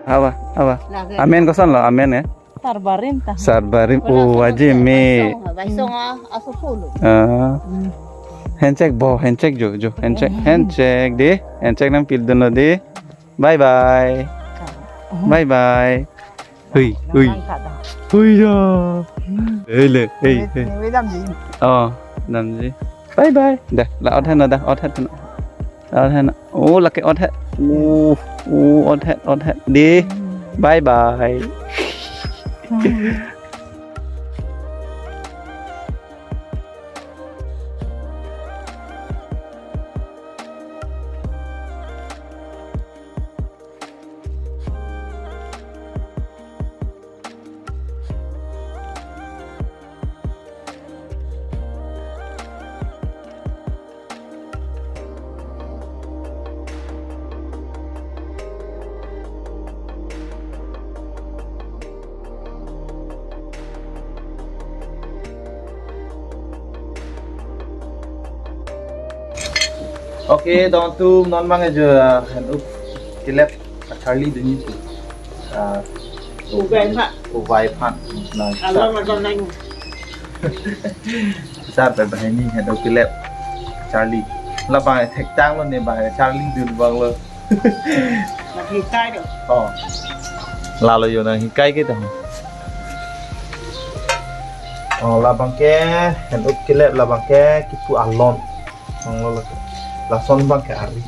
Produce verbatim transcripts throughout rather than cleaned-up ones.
Awa, awa. Lagi. Amen kosonlo, amen ya. Sarbarim ta. Sarbarim. Oh, wajib me. Baisong, baisong, ah, aso polo. Ah. Hmm. Handshake bo, handshake jo, jo, handshake, handshake dei, handshake nangpidunlo dei. Bye bye. Bye bye. Hui, hui. Hui ya. Hei le, hei, hei. Ni damji. Oh, damji. Bye bye. Dah, la ot heno dah, ot heno. Ot heno. Oh, lake ot het. Oh, oh, ot het, ot het. Dei. Bye bye. Okay, don atum, non abang ke jo, ah, hand up kelep, ah, charli dunji pu. Ah, uvai phan. Uvai phan. Nang alam sa- alam nang. Sar pe banghini hand up kelep charli. Labang thektanglo ne, bang charlidun abanglo. Nang hikai do. Oh. Lalo jo nanghikai ke ta. Oh, labang ke hand up kelep, labang ke kipu alon. Nanglo lake. Lason abang ke ari.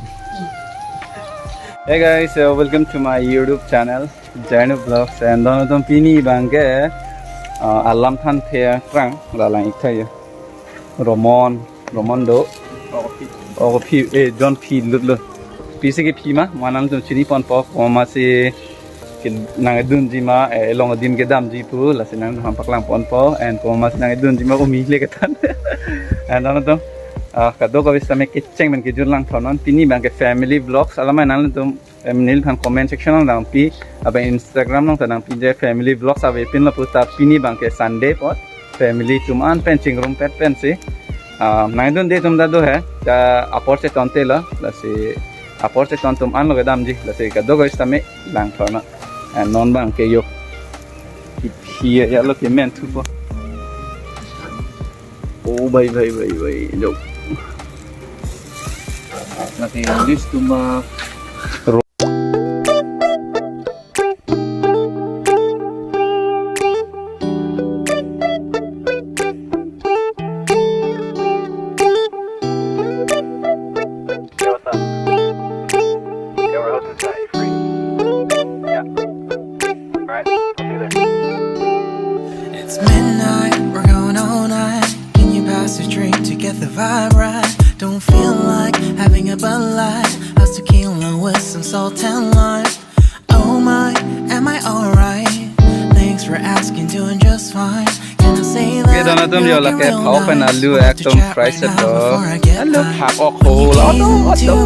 Hey guys, uh, welcome to my YouTube channel, Jainu Vlogs. And don atum, pini abang ke, uh, alam thanthe arang, la lang-ik tha ya. Romon, Romon do. Oh, phi. Oh, phi, eh, John phi lutlo. Pisi kephi ma, mo nanglitum chiniponpo, komatsi ke nangdunji ma, eh, along adim kedamji pu, lasi nangpaklang ponpo, and komatsi nangdunji ma, umi le kethan. And don atum, ah, kadokave sitame kecheng pen kejut lang thornon, pini abang ke family vlogs, alamai nanglitum, em, neliphan comment section along dampi, abe Instagram along ta dampi je family vlogs avepinlo pu ta, pini abang ke Sunday apot family atum an pen chingrumpet pensi, ah, nangdunde atum ta do he, ta apor cheton telo, lasi apor cheton atum an lo kedamji, lasi kadokave sitame lang thornon. And non abang ke jo. Hi, hi, ya lo ke men thupo. Oh, bye, bye, bye, bye. Jo. Lake English atum ma. Yo, what's up? Yo, we're hosting tonight. You free? Yeah. All right. I'll see you there. It's midnight, we're going all night. Can you pass a drink to get the vibe right? Don't feel like having a Bud Light. How's tequila with some salt and lime? Oh my, am I alright? Thanks for asking, doing just fine. Can I say that? Ke don atum, jo lake phao pen alu ekdom fry set do. Alu phak ok ho la. Alu, alu.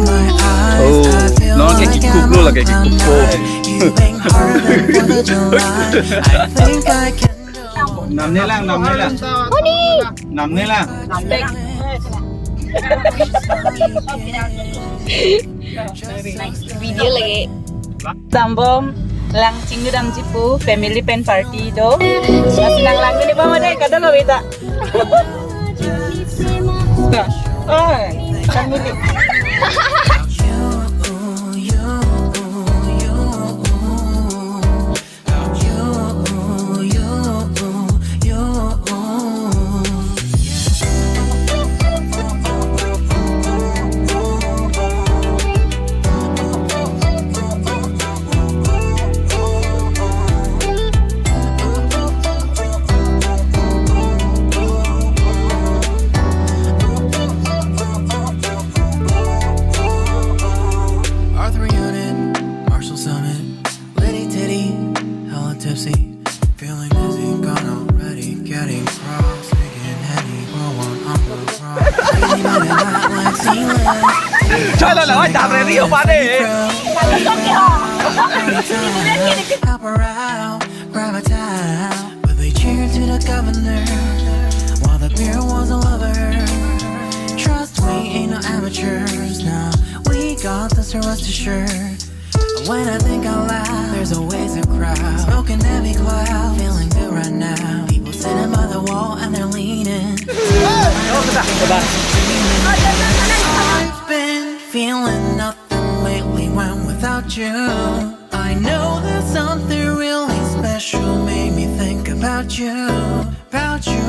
Oh, non ke kikuk lo lake, kikuk ho. Namne lang, namne lang. Namne lang. Video lagi. Dambom, lang chingdamji pu, family pen party do. Lasi nang lang ni ba ma dei, kadokave ta. Ta. Oi, family. Arthur Unit, Marshall Summit, Liddy Titty, hella tipsy, feeling dizzy, gone already, getting cross, making heavy, pour one on the rocks. Chala la, oi, dam re rio pa de. Help her out, grab a towel. But they cheer to the governor while the beer was all over. Trust we ain't no amateurs now. We got this, rest assured. When I think out loud, there's a I've been feeling nothing lately when without you. I know that something really special made me think about you, about you.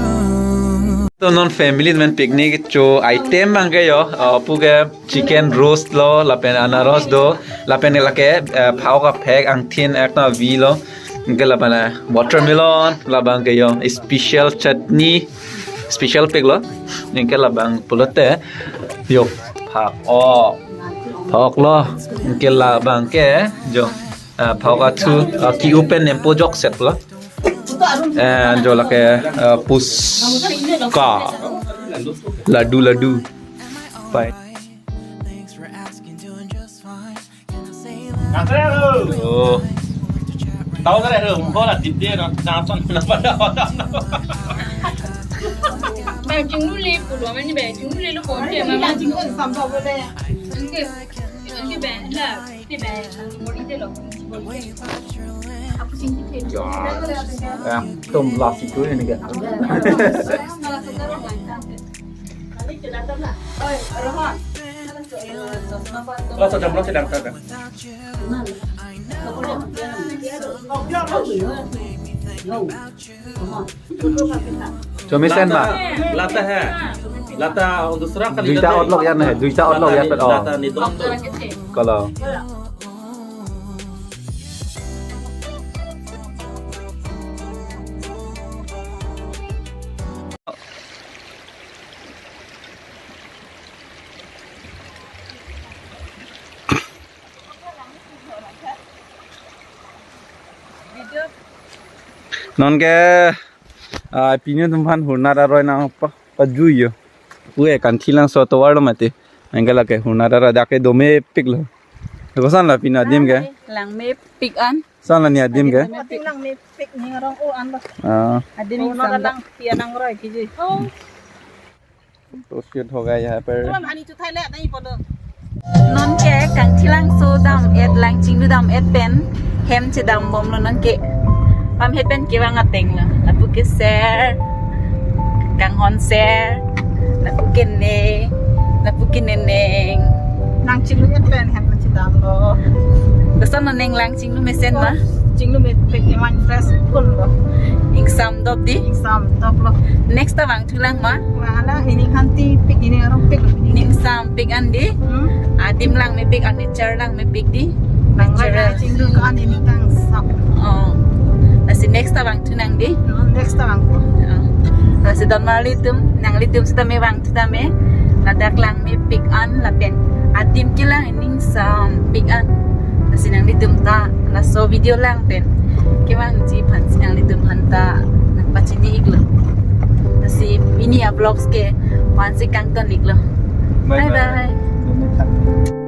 To non family men picnic cho item abang ke yo, uh, pu ke chicken roast lo, lapen anaros do, lapen lake, uh, phao kaphek angthin ek na vi lo, anke lapen, uh, watermelon, labang ke yo special chutney, special pik lo, anke labang pulote yo phak o, phak lo, anke labang ke yo, ah, phak athu, ah, ki-u pen nempo jokset lo. Eh, jo lake, ah, puchka, ladu, ladu. Pai. Oh. Tahu kan ada, mungkin lah di dia, nah, jangan sampai nampak dah orang. Bang, chinglu le pulo, mani bang, chinglu le lo kon dia, mama. Chinglu sampai boleh. Oke, oke, bang, lah, oke, bang, mau ide lo. Aku singkir. Ya, yang tum lah situ ini kan. Oi, Rohon. Lo sedang, lo sedang, sedang. Chomisen ma? Lata hai. Lata dusra kali. Duita lata. Otlok ya na hai, duita otlok ya lata pet, oh. Lata ni dong tu. Kalau. Non ke, ah, pini atum aphan hurnat aroi nangpa, pajui yo. Pu ke Kangthilangso atovar lo mati. Anke lake hurnat aroi dak ke domepik lo. Koson la pini adim ke? Langmepik an. Koson la ne adim ke? Ating langmepik ne arong o an lo. Ah. Adim. Oh, ingsam dam. Langpi an nangroi kiji. Oh. तो शूट होगा यहाँ पर। तुरंत हानि चुथाई ले, नहीं पड़ो। Non ke Kangthilangso dam-et, lang chinglu dam-et pen hem chedam bomlo non ke. Pamhet pen kevang ateng lo. Lapu ke ser, kanghon ser, lapu ke ne, lapu ke neneng. Lang chinglu-et pen hem chedamlo. Koson non neng lang chinglu mesen ma? Chinglu mepik, eman fresh kun lo. Ingsam dop di? Ingsam dop lo. Next ta vangthulang ma? Vanglang, nening hantipik, nening arongpik lo. Ningsampik an di? Hmm? Adim langmepik, a nature langmepik di? Nang natural. Lang chinglu ke an nening kangsam. Oh. Lasi next ta vangthu nang di? Hmm, next ta vangthu. Oh. Lasi don marli atum, nanglitum sitame vang tame, ladak langmepik an lapen adim kelang iningsampik an. Lasi nanglitum ta laso video lang pen kevangji aphansi nanglitum aphan ta nangpachini iklo. Lasi pini a-vlogs ke la-ansi kangton iklo. Bye bye. Bye bye.